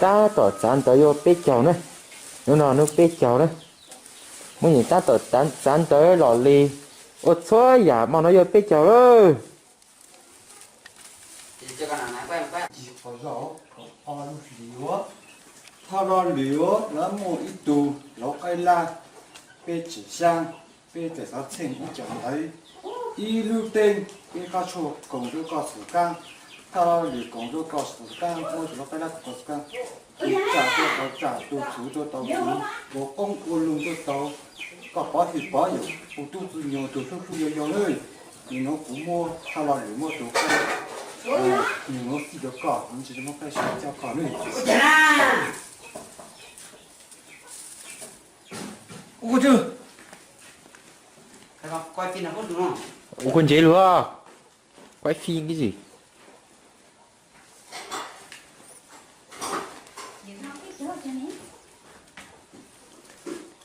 Tab tom txav ntawv yuav peb caug na. Hnub no hnub peb caug na. Muaj neeg tab tom txav ntawv los li ua txhua yam, hmo no yuav peb caug lawm. Tsis qhov zog, qhov lub hlis ua, thaum lo lwm ua lawv muaj ib tug laus qaib laj, peb tseem xyab, peb txawm xav txheej ib co ntawv, ib lub teeb, peb qab tshuaj koom rau koj xwm kab, thaum lo lwm koom rau koj xwm kab, muab tus laus qaib laj koom koj xwm kab, tus tsam rau tau tsam, tus txhuv rau tau txhuv, ua qoob ua loo rau tau, koj pov hwm pov yawm, tus tub tus nyuam tus hlub hlub yau yau lawm. Nim no kuv muab thaum lo lwm muab tus qaib, nim no fij rau koj, nim no tsis muab qaib sib coj koj lawm. Ua koj ntsev luag, kuv fij ib ntsis.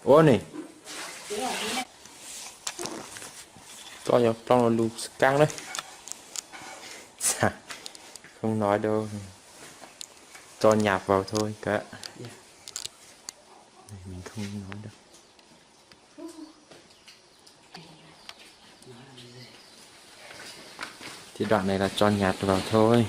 Ua ne, koj yog plooj lus xwb kaab na. Không nói đâu. Cho nhạc vào thôi các bạn. Mình không nói đâu. Cái đoạn này là cho nhạc vào thôi.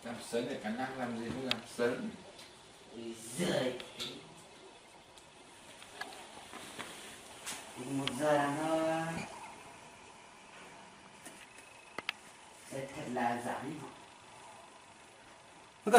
Làm sớm để cả năm làm gì cũng làm sớm. Ui giời. Một giờ là nó sẽ thật là giỏi. Ok.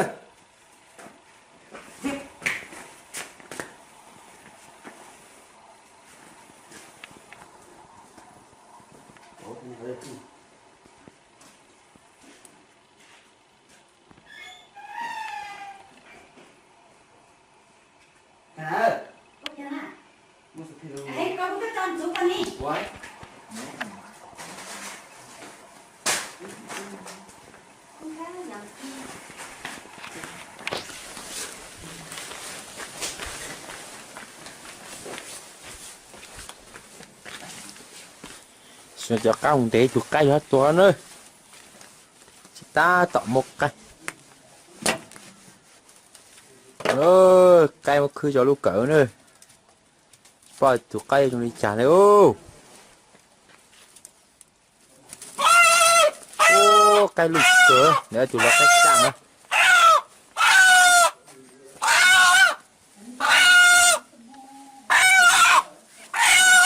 Cov qaib mus ntev tus qaib yuav tuag na. Tsis tab tom muaj qaib. Qaib muab khwb cov lub kawm na. Poj tus qaib zoo li cas li. Ub, qaib lwj kawg, nws tus laus qaib kaj na.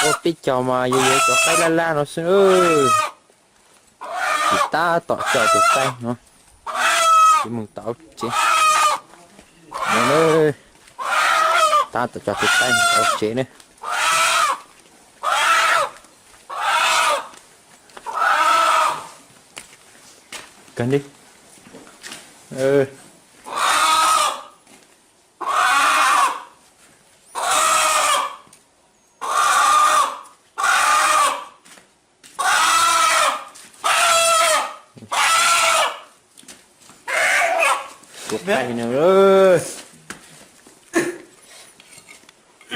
Ua peb caug mas yuav yuav cov qaib laj laj no xwb. Tsis tab tom coj tus qaib no. Mus tom tsev. Tab tom coj tus qaib mus tom tsev ne. Kawg li. Tus qaib no,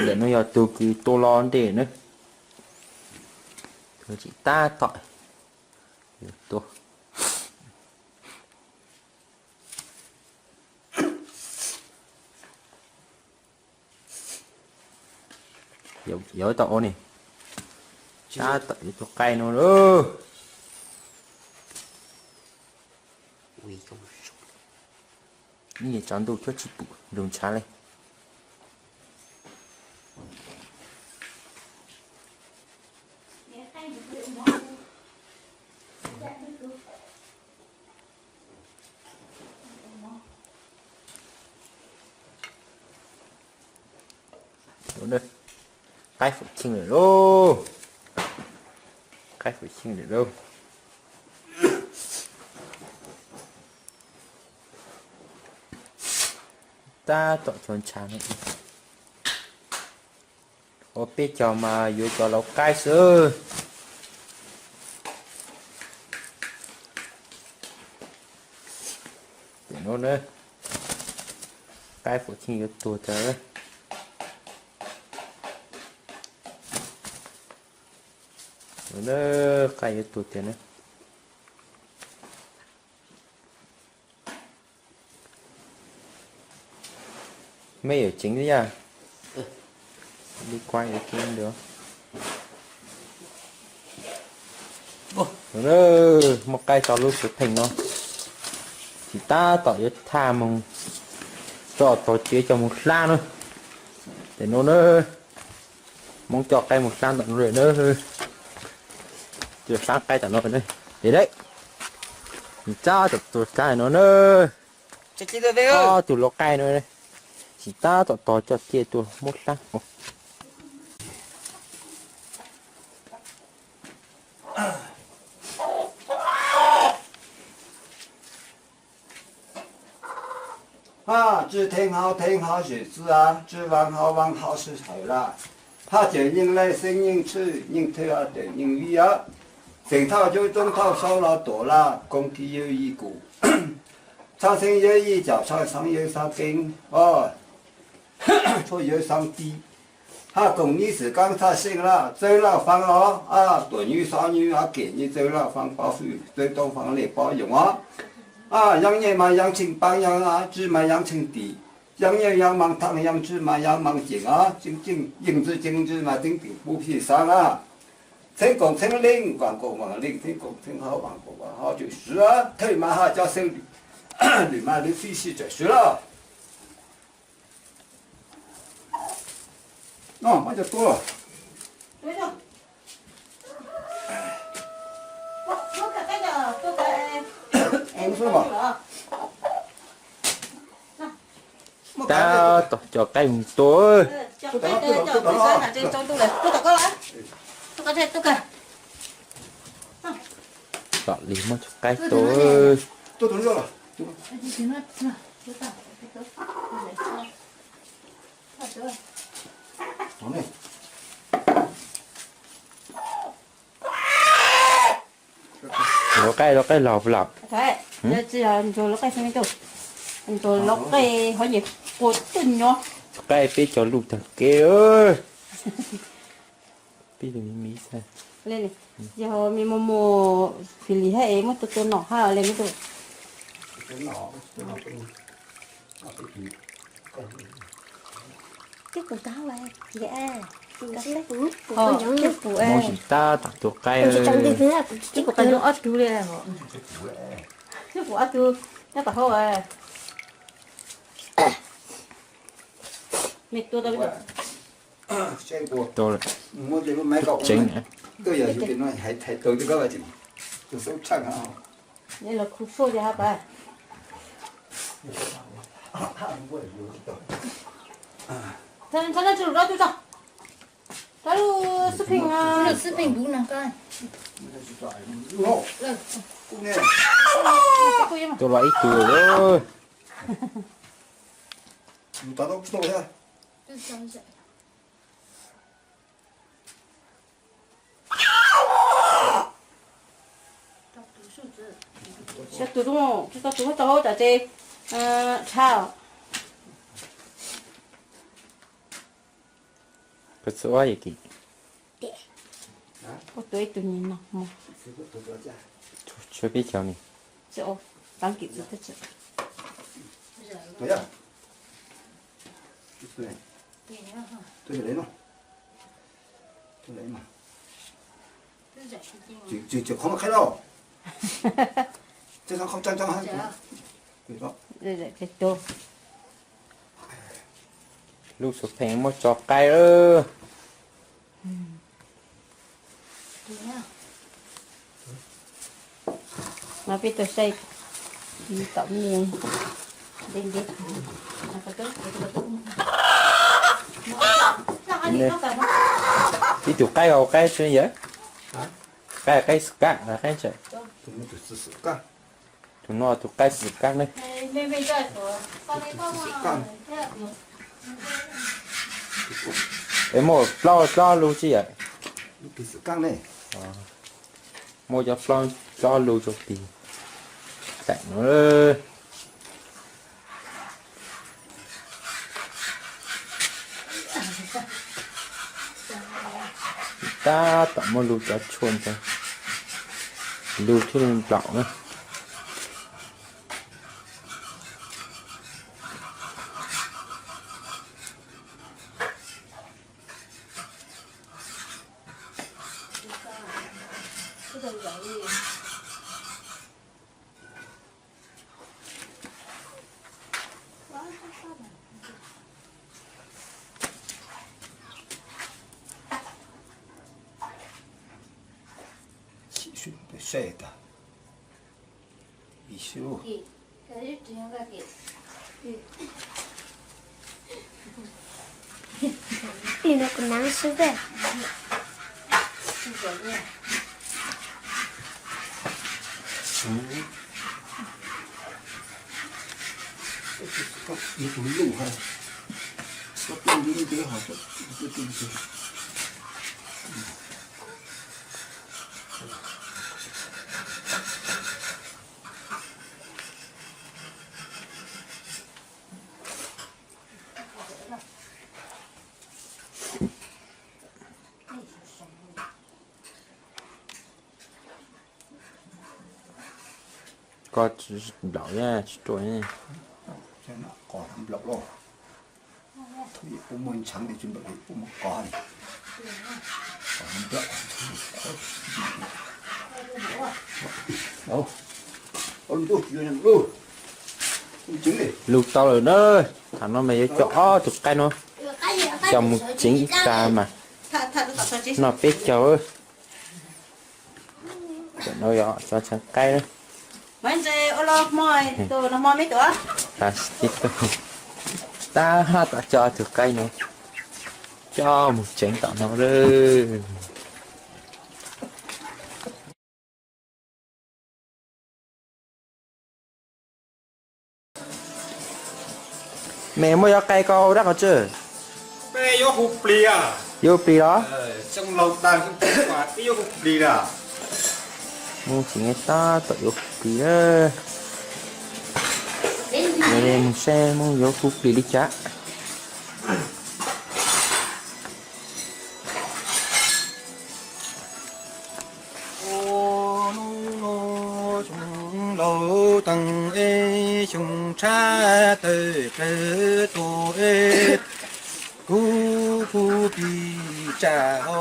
ntawm no yog tus kws tua los ntej na. Tsis tab tom tua. Yuav tau ua ne. Tab tom yuav tus qaib no lawm. Ib yam tsaus ntuj cuab tsis pum nrug ntshav li. Qaib fuam cheej lawm lauj. Qaib fuam cheej lawm lauj. Tab tom cov ntshav no. Ua peb caug mas yuav cov laus qaib xwb. Pem no na, qaib fuam cheej yuav tuag tag. Qaib yuav tuag tiag na. Mej yuav ceev thiab yaj. Li kuaj yuav ceev ntawd. Muaj qaib tso lub suav pheej no, tsis tab tom yuav thaj moog tso tog tsev coj moog hlab na. Tes no na, Moob coj qaib moog hlab ntawm no lawm na. Coj hlab qaib tom no na. Tes dab, tsis tab tom tua hlab no na. Ob tug lau qaib no, tsis tab tom tog coj tiaj tua muab hlab. 啊，知天好，天好是子啊，知王好，王好是后啦。他叫人来生人吃，人吃啊，叫人喂啊。生头就种头少了多了，公鸡有一个，长生有一脚，长生有三根，哦，说有三滴。 Ha koom nyib xwm kaab txhaj seej laj txawj laj faam os, a, tuam nyuj xov nyuj a kem nyuj txawj laj faam pov hwj txawj tau faam le pov yoos os. A, yaj nyaj mas yaj tsheej paab yaj, a, tswv mas yaj tsheej tim, yaj nyaj yaj maas thaam yaj tswv mas yaj maas ceem os, yeej ntxwv ceev ntsis mas teeb tim pub phij xaav laj. Txheeb koom txheeb leej, vaam koom vaam leej, txheeb koom txheeb hauv, vaam koom vaam hauv, tsuj swv, thawj mas haj cov xeeb lwm mas lwv fij sij tsuj swv laj. Tab tom coj qaib mus tua. Tom li muab cov qaib tua. Lau qaib, lau qaib laug lawm. Lau qaib hov nyiam quas tuaj nyob. Qaib peb cov luj tag kev. Peb cov miv miv xwb. Yog me muag muag fim lis hab es muab tua tua nom hab le me tub. Cwb pum tau, cwb pum, cwb pum, muab tsis tab tom tua qaib. Cwb pum qas zoo ob tug li. Cwb pum ob tug nyob tom hauv. Me tua tau. Tua tseeb. Txhob tso lub xwb pheej, lub xwb pheej npuv no koj. Tua los ib tug lawm. Xyov tus zoo, tsis tau tus tau hauv tsam ces tshab. Koj txawj ua yam kis. Ua tua ib tug ni no mog. Tshuav peb cov ni. Txawj ua, taav kis txawj txawj. Tsis, tsis, tsis qhov qhaib lauj. Lub xov pheej muab tso qaib lawm. Mas peb tuaj saib tom me ntev ntev. Ib tug qaib hauv qaib tsi yawm. Qaib, qaib xwm kab, qaib ntawm. Tus no tus qaib xwm kab ne. Es muaj plaub, plaub lub tsi yawm. Muaj cov plaub, plaub lub rau tig. Tam no. Tab tom muaj lug cov tshuaj ntawd, lug thiaj li nplaum na. Koj nplaum tsis ruaj. Lug tau lawm na. Thaum no mas yuav coj ob tug qaib no coj mus tsev ib tag mas noj peb caug. Tam no yog cov tseev qaib na. Tab tom coj ob tug qaib no coj mus tsev tom no lawm. Me muab cov qe ko ua dab qhov twg? Yuav hu plis los? Mus tsev tab tom yuav hu plis. Mus saib muab yuav hu plis li cas. Xyoo laus teem es xyoo tshab tawm plaws tuaj es kuv hu plis tsam ho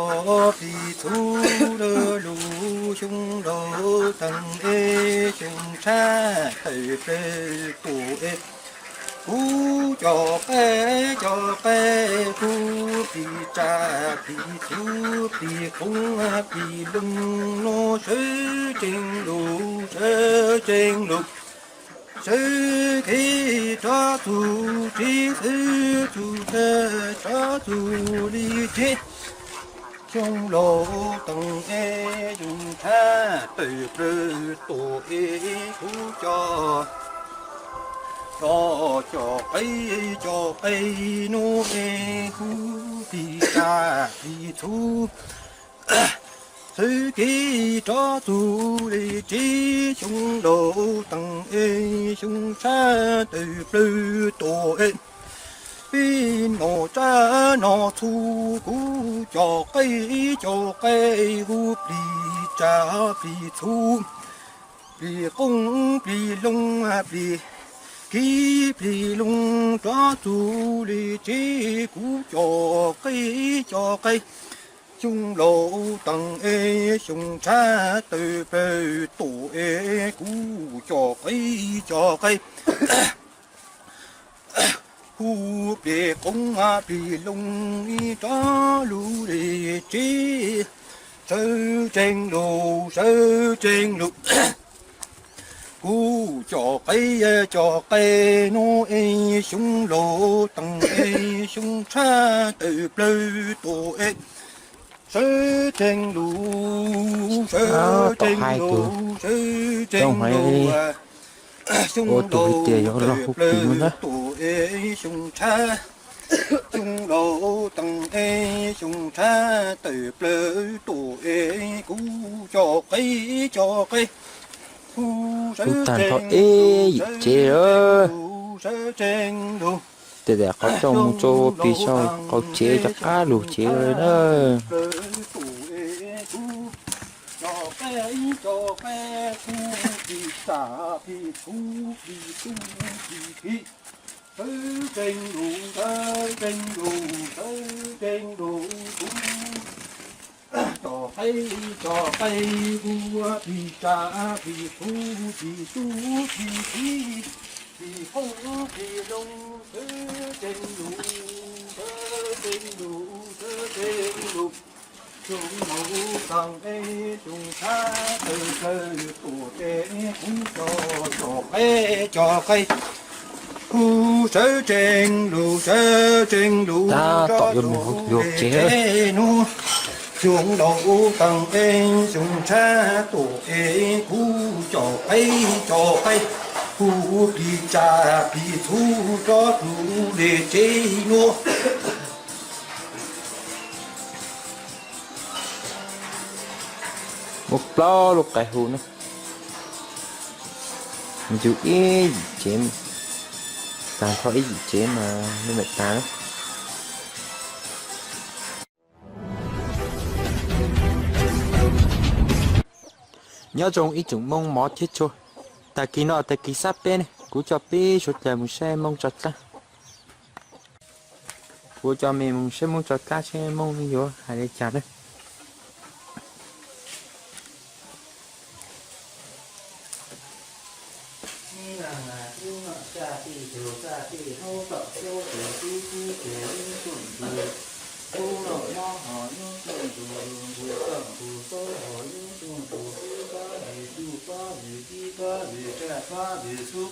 plis txhuv lawm lus. Xyoo laus teem es xyoo tshab tawm plaws tuaj es kuv cov qe, cov qe, kuv plis tsam plis txhuv plis qoob plis loo no sawv tsees lus, sawv tsees lus, sawv kev rov txug tsev xwb, txug tag rov txug li tsev. Xyoo laus teem es xyoo tshab tawm plaws tuaj es kuv cov, cov, cov qe, cov qe no es kuv plis tsam plis txhuv sawv kev rov txug li tsev. Xyoo laus teem es xyoo tshab tawm plaws tuaj es peb nom tsab nom txhu, kuv cov qe, cov qe, hu plis tsam plis txhuv, plis qoob plis loo, plis kev plis loo rov txug li tsev. Kuv cov qe, cov qe, xyoo laus teem es xyoo tshab tawm plaws tuaj es kuv cov qe, cov qe, hu plis qoob plis loo rov lug li tsev. Sawv tsees lus, sawv tsees lus, kuv cov qe, cov qe no es xyoo laus teem es xyoo tshab tawm plaws tuaj es sawv tsees lus, sawv tsees lus, sawv tsees lus, xyoo laus teem es xyoo tshab, xyoo laus teem es xyoo tshab tawm plaws tuaj es kuv cov qe, cov qe, hu sawv tsees lus, sawv tsees lus, sawv tsees lus, tej zaum qhov rooj mus tso plig saum qaum tsev rov qab lug tsev lawm na. Cov qaib, cov qaib, kuv plig tsam plig txhu plig tub plig ki, sawv tsees lus, sawv tsees lus, sawv tsees lus kuv. Cov qaib, cov qaib, kuv plig tsam plig txhu plig tub plig ki, plig qoob plig loo, sawv tsees lus, sawv tsees lus, sawv tsees lus. Xyoo no taag eb xyoo tshab tawg plawg tuam tes kuv cov, cov qaib, cov qaib, kuv sawv tsees lus, sawv tsees lus rov tom yuav mus yuav tsev nuav. Xyoo no taag eb xyoo tshab tuam tes kuv cov qaib, cov qaib, kuv plig tsam plig txhu rov mus le tsev nuav. Muaj plaub lub qaib hu na. Yus ib yim tsev, taag nrho ib yim tsev mas lub mam taag na. Nyob zoo ib tsoom Moob mov thiab tshua, tag kis no tag kis xab peb ne kuv coj peb suav dlawg mus saib Moob tso dlaab. Kuv coj mej mus saib Moob tso dlaab seb Moob yuav hais li cas na. Ib leeg kub noj tsaj pij caug xaj pij haub tom xaub ces kub kub ces yuav tuaj nrug, kub noj mob ho yuav tuaj nrug, nrug tom nrug xaub ho yuav tuaj nrug, kub pob vwm tuj pob vwm kib pob vwm tsaj pob vwm xub,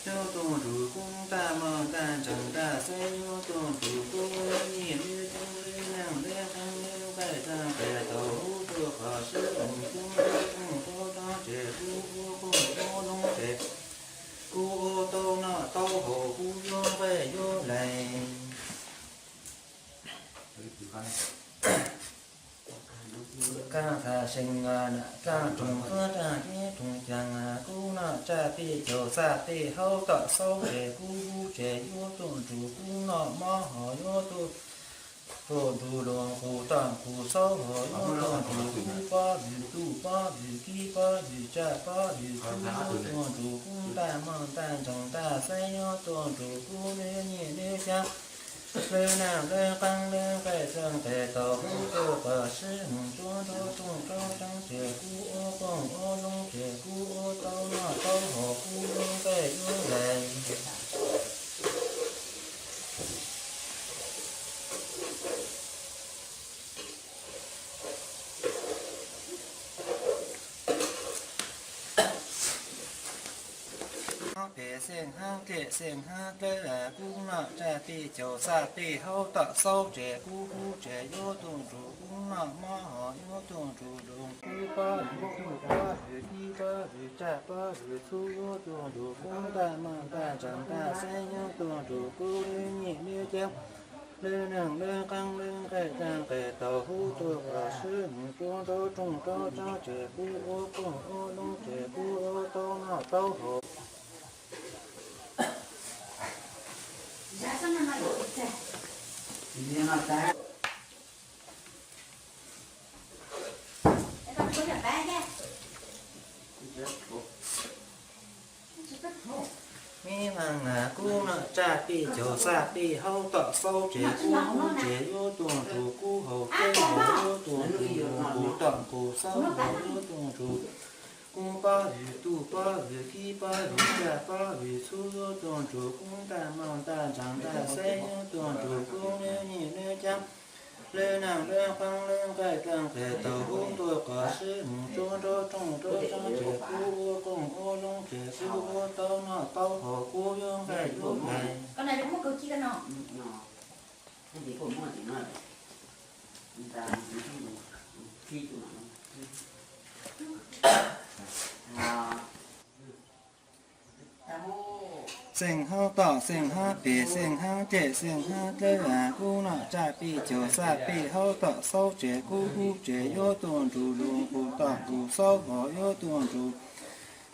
yuav tuaj nrug kub ntaj moj ntaj ntseeg ntaj xeeb, yuav tuaj nrug kub lwb nyiaj lwb coob lwb neej lwb qeeb lwb nqaij tag nqes tau hub tuaj qhov sib mus kub ntaub rooj ntaub tsob ces kub ua qooj ua loob ces kub ua taub noj taub haus kub yuav nqaij yuav laig. Kaaj tag seev, kaaj roog tuab kaaj teb roog caag, kub noj tsaj pij caug xaj pij haub tom xaub ces kub hub ces yuav tuaj nrug, kub noj mob ho yuav tuaj, tuaj nrug lug qus tom qus xaub ho yuav tuaj nrug, kub pob vwm tuj pob vwm kib pob vwm tsaj pob vwm xub yuav tuaj nrug, kub ntaj moj ntaj ntseeg ntaj xeeb yuav tuaj nrug, kub lwb nyiaj lwb caab lwb neej lwb qeeb lwb nqaij tag nqes tau hub tuaj qhov sib mus tsuab nraub rooj nraub tsob ces kub ua qooj ua loob ces kub ua taub noj taub haus kub yuav nqaij yuav laig. Ob pem xeej hab pem xeej hab dlawb, kub noj tsaj pij caug xaj pij haub tom xaub ces kub hub ces yuav tuaj nrug, kub noj mob ho yuav tuaj nrug lug, kub pob vwm tuj pob vwm kib pob vwm tsaj pob vwm xub yuav tuaj nrug, kub ntaj moj ntaj ntseeg ntaj xeeb yuav tuaj nrug, kub lwb nyiaj lwb caab lwb neej lwb qeeb lwb nqaij tag nqes tau hub tuaj qhov sib mus tsuab nraub rooj nraub tsob ces kub ua qooj ua loob ces kub ua taub noj taub haus. Ib leeg kub noj tsaj pij caug xaj pij haub tom xaub ces kub hub ces yuav tuaj nrug, kub haus cawb haus yuav tuaj nrug, nqus tom nqus xaub haus yuav tuaj nrug, kub pob vwm tuj pob vwm kib pob vwm tsaj pob vwm xub yuav tuaj nrug, kub ntaj moj ntaj ntseeg ntaj xeeb yuav tuaj nrug, kub lwb nyiaj lwb caab lwb neej lwb qeeb lwb nqaij tag nqes tau hub tuaj qhov sib mus tsuab nraub rooj nraub tsob ces kub ua qooj ua loob ces kub ua taub noj taub haus kub yuav nqaij yuav laig. Xeej hab tom xeej hab pem xeej hab pem xeej hab dlawb, kub noj tsaj pij caug xaj pij haub tom xaub ces kub hub ces yuav tuaj nrug, lug nqus tom nqus xaub ho yuav tuaj nrug,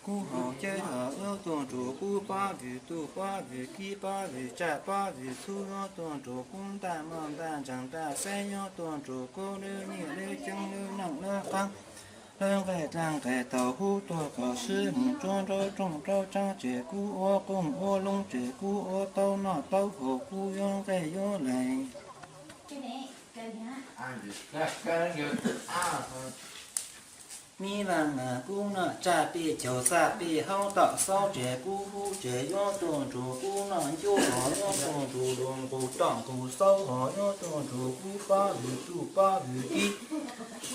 Kub hauv cawv hauv yuav tuaj nrug kub, pab vwm tuj pab vwm kib pab vwm tsaj pab vwm txhub yuav tuaj nrug kub, ntaj maj ntaj ntseeg ntaj xeeb yuav tuaj nrug kub, lub nyiaj lub ceeb lub neej lub qeeb lub nqaij dlaaj nqaij taug hub tuaj kom swb mus tsuab nraub rooj nraub tsaab, ces kub ua qooj ua loo, ces kub ua taub noj taub haus, kub yuav nqaij yuav lais. Mib laaj kub noj tsaj pej caug xaj pej haub tom xaub, ces kub hub ces yuav tuaj nrug kub, noj ncub hos yuav tuaj nrug luag, nqus tom nqus xaub hos yuav tuaj nrug kub, pab vwm tuj pab vwm kib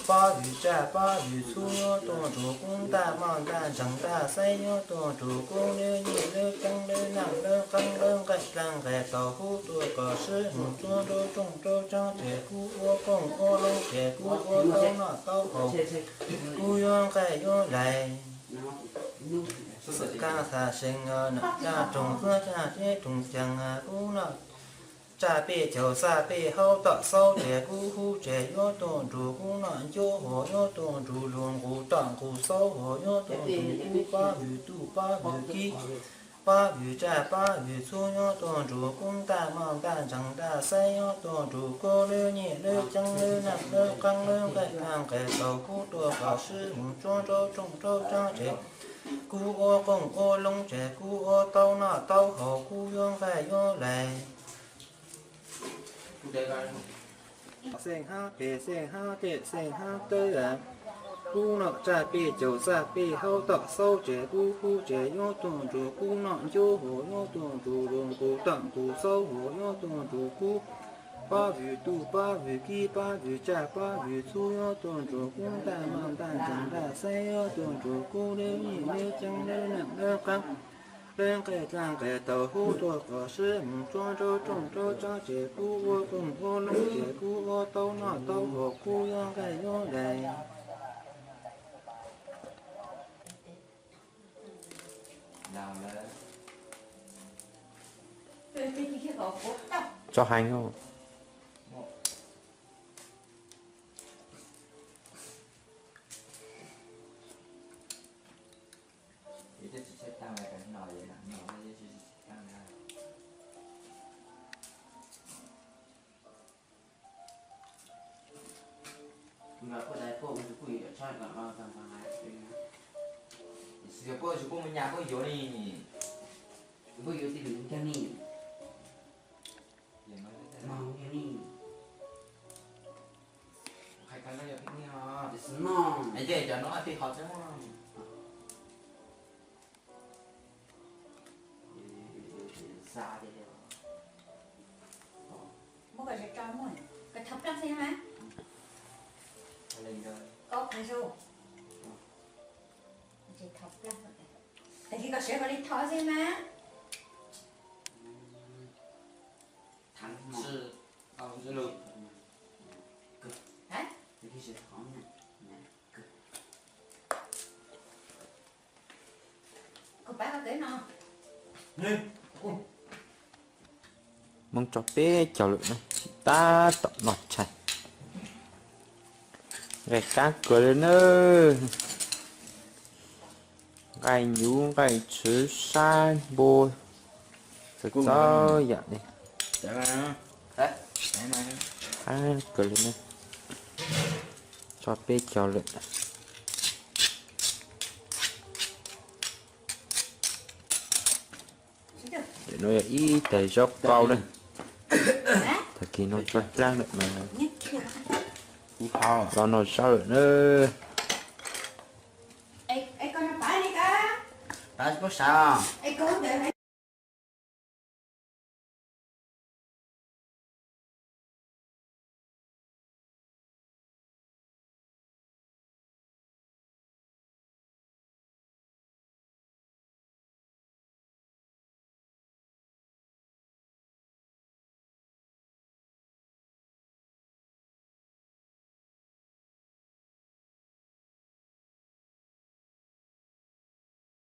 pab vwm tsaj pab vwm txhub yuav tuaj nrug kub, ntaj maj ntaj ntseeg ntaj xeeb yuav tuaj nrug kub, lub nyiaj lub ceeb lub neej lub qeeb lub nqaij dlaaj nqaij taug hub tuaj kom swb mus tsuab nraub rooj nraub tsaab, ces kub ua qooj ua loo, ces kub ua taub noj taub haus, kub yuav nqaij yuav lais. Xwm kaaj xav seev, noj caj roog xuab caj teb roog ceeg, kub noj tsaj pej caug xaj pej haub tom xaub, ces kub hub ces yuav tuaj nrug kub, noj ncub hos yuav tuaj nrug luag, nqus tom nqus xaub hos yuav tuaj nrug kub, pab vwm tuj pab vwm kib pab vwm tsaj pab vwm txhub yuav tuaj nrug kub, ntaj maj ntaj ntseeg ntaj xeeb yuav tuaj nrug kub, lub nyiaj lub ceeb lub neej lub qeeb lub nqaij dlaaj nqaij taug hub tuaj kom swb mus tsuab nraub rooj nraub tsaab, ces kub ua qooj ua loo, ces kub ua taub noj taub haus, kub yuav nqaij yuav lais. Xeej hab peg xeej hab ceg xeej hab tawb, kub noj tsaj pej caug xaj pej haub tom xaub, ces kub hub ces yuav tuaj nrug kub, noj ncub hos yuav tuaj nrug luag, nqus tom nqus xaub hos yuav tuaj nrug kub, pab vwm tuj pab vwm kib pab vwm tsaj pab vwm txhub yuav tuaj nrug kub, ntaj maj ntaj ntseeg ntaj xeeb yuav tuaj nrug kub, lub nyiaj lub ceeb lub neej lub qeeb lub nqaij dlaaj nqaij taug hub tuaj kom swb mus tsuab nraub rooj nraub tsaab, ces kub ua qooj ua loo, ces kub ua taub noj taub haus, kub yuav nqaij yuav lais. Tso heev. Muab koj zes tso, muab koj thau plaaj xwb mas. Koj qhov zoo. Tag kis koj siav koj li thau xwb mas. Hmoob tso peb caug lawm na, tsis tab tom noj tshais. Nqaij qaab kawg li na. Nqaij nyuv, nqaij tshwv, sab npua, txawv txawv yam li. Qaab kawg li na. Tso peb caug lawm. Ntawm no yog ib tais zaub qau na. Tag kis no tso dlaab lawm mas. Los noj zaub lawm na. Paub sav.